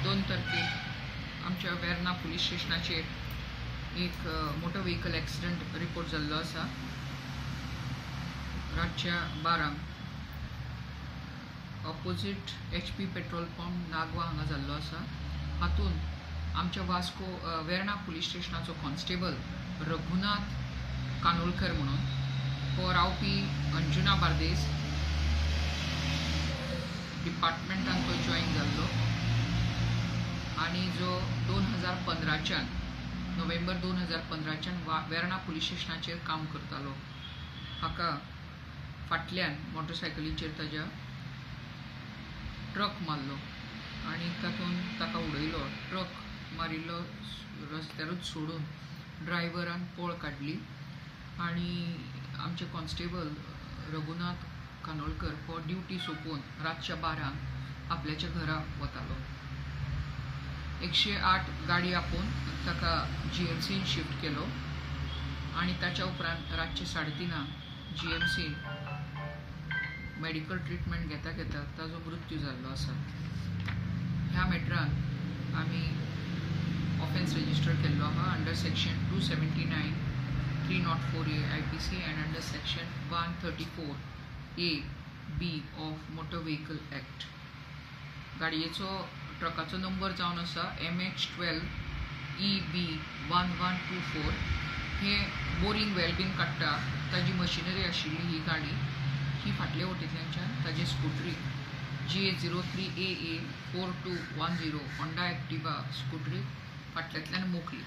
2 तारखेक आमच्या वेर्ना पुलीस स्टेशनाचेर एक मोटर व्हेकल एक्सिडंट रिपोर्ट जाल्लो आसा. रातच्या 12 opposite HP petrol pump Nagwa हांगा जाल्लो आसा. हातूंत आमच्या वास्को वेर्णा पुलीस स्टेशनाचो कॉन्स्टेबल रघुनाथ कानोळकर म्हणून हो रावपी अंजुना बार्देस डिपार्टमेंटान तो जॉईन जाल्लो आनी जो 2015च्यान नोव्हेंबर 2015च्यान वेर्णा पुलीस स्टेशनाचेर काम करतालो. हाका फाटल्यान मोटरसायकलीचेर ताज्या ट्रक मारलो आनी तातूंत ताका उडयलो. ट्रक मारिल्लो रस्त्यारूच सोडून ड्रायव्हरान पळ काडली आनी आमचे कॉन्स्टेबल रघुनाथ कानोळकर हो ड्युटी सोंपोवन रातच्या 12 आपल्याच्या घरा वतालो. 108 गाडी आपोवन ताका GMCन शिफ्ट केलो आनी ताच्या उपरांत रातचे 3:30 GMCन मेडिकल ट्रिटमेंट घेता घेता ताजो मृत्यू जाल्लो आसा. ह्या मॅटरान आमी ऑफेन्स रजिस्टर केल्लो आहा under section 279, 304A IPC and under section 134A B of motor vehicle act. गाडयेचो ट्रकाचो नंबर जावन आसा MH 12 EB 1124. हे बोरींग वेल बीन काडटा ताजी मशिनरी आशिल्ली ही गाडी ही फाटले वटेंतल्यानच्यान ताजे स्कुटरीक GA 03 AA 4210 Honda Activa स्कुटरीक फाटल्यांतल्यान मोखली.